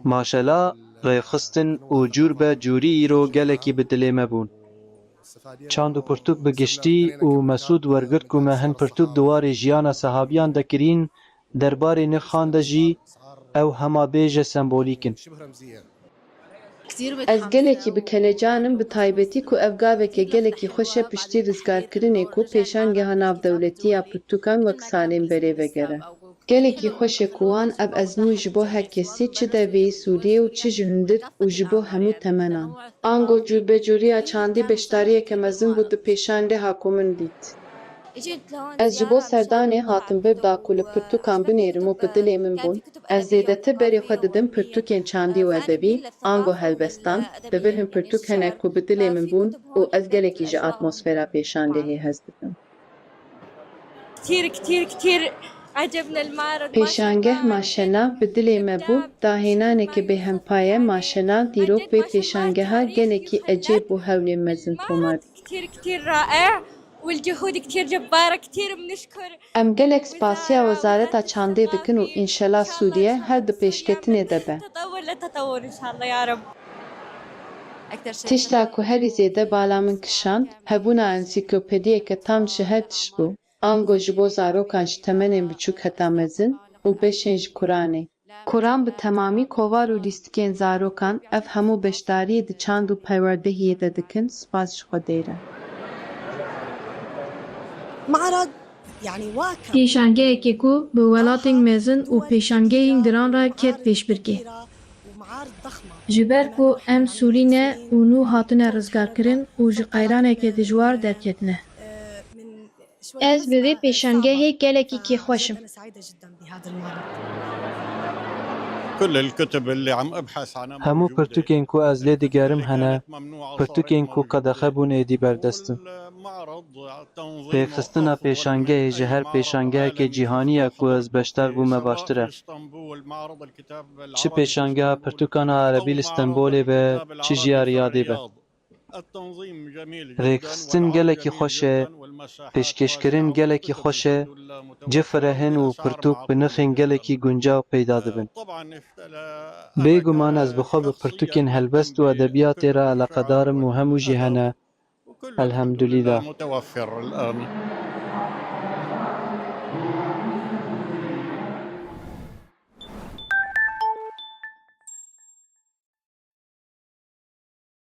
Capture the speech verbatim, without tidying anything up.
Maşela, rêxistin û cûr be cûrî îro gelekî bi dilê me bûn. Çand û pirtûk bi giştî û Mesûd wergirt ku me hin pirtûk di warê jiyana sehabiyan de kirîn, derbarê nirxan de jî ew hema bêje sembolîk in. Ez gelekî bi kelecan im, bi taybetî ku ev gaveke gelekî xweş e piştî rizgarkirinê ku pêşangeha navdewletî ya pirtûkan wek salên berê vegere. Gelekî xweş e ku wan ev ezmûn ji bo her kesî, çi deveyî Sûriyê û çi ji hundir û ji bo hemû temenan. Ango cûrbecûriya çandî beşdariyeke mezin bû di pêşangeha ku min dît. Ez ji bo serdanê hatim vir da ku li pirtûkan binêrim û bi dilê min bûn. Ez zêdetir berê xwe didim pirtûkên çandî û edebî, ango helbestan, li vir hin pirtûk hene ku bi dilê min bûn û ez gelekî ji atmosfera pêşangehê hez dikim. كتير كتير كتير عجبنا المعرض Pêşangeh maşela bi dilê me bû, dahênaneke bêhempa ye, maşela dîrok vê pêşangeha gelekî ecêb û hewlên mezin tomar dike. كتير كتير رائع والجهود كتير جبارة كتير بنشكر Em gelek spasiya Wezareta Çandê dikin û înşela Sûriye her di pêşketinê de be. تطور لتطور إن شاء الله يا رب Tişta ku herî zêde bala min kişand, hebûna ensiklopediyeke tam ji her tişt bû, ango ji bo zarokan ji temenên biçûk heta mezin û beşên ji Kuranê. Kuran bi temamî kovar û lîstikên zarokan, ev hemû beşdariyê di çand û perwerdehiyê de dikin, spas ji Xwedê re. Pêşangehekê ku bi welatên mezin û pêşangehên giran re ket pêşbirkê. Ji ber ku em Sûrî ne û nû hatine rizgarkirin û ji qeyraneke dijwar derketine. Ez bi vê pêşangehê gelekî kêfxweş im. Hemû pirtûkên ku ez lê digerim hene, pirtûkên ku qedexe bûn êdî berdest in. Rêxistina pêşangehê ji her pêşangehekê cîhanî ya ku ez beşdar bûme baştir e. Çi pêşangeha pirtûkan a erebî li Stenbolê be, çi jî ya Riyadê be. Rêkxistin gelekî xweş e, pêşkêşkirin gelekî xweş e, cifre hin û pirtûk bi nirxên gelekî guncaw peyda dibin. Bêguman ez bi xwe bi pirtûkên helbest û edebiyatê re eleqedar im û hemû jî hene. Elhemdulîlah.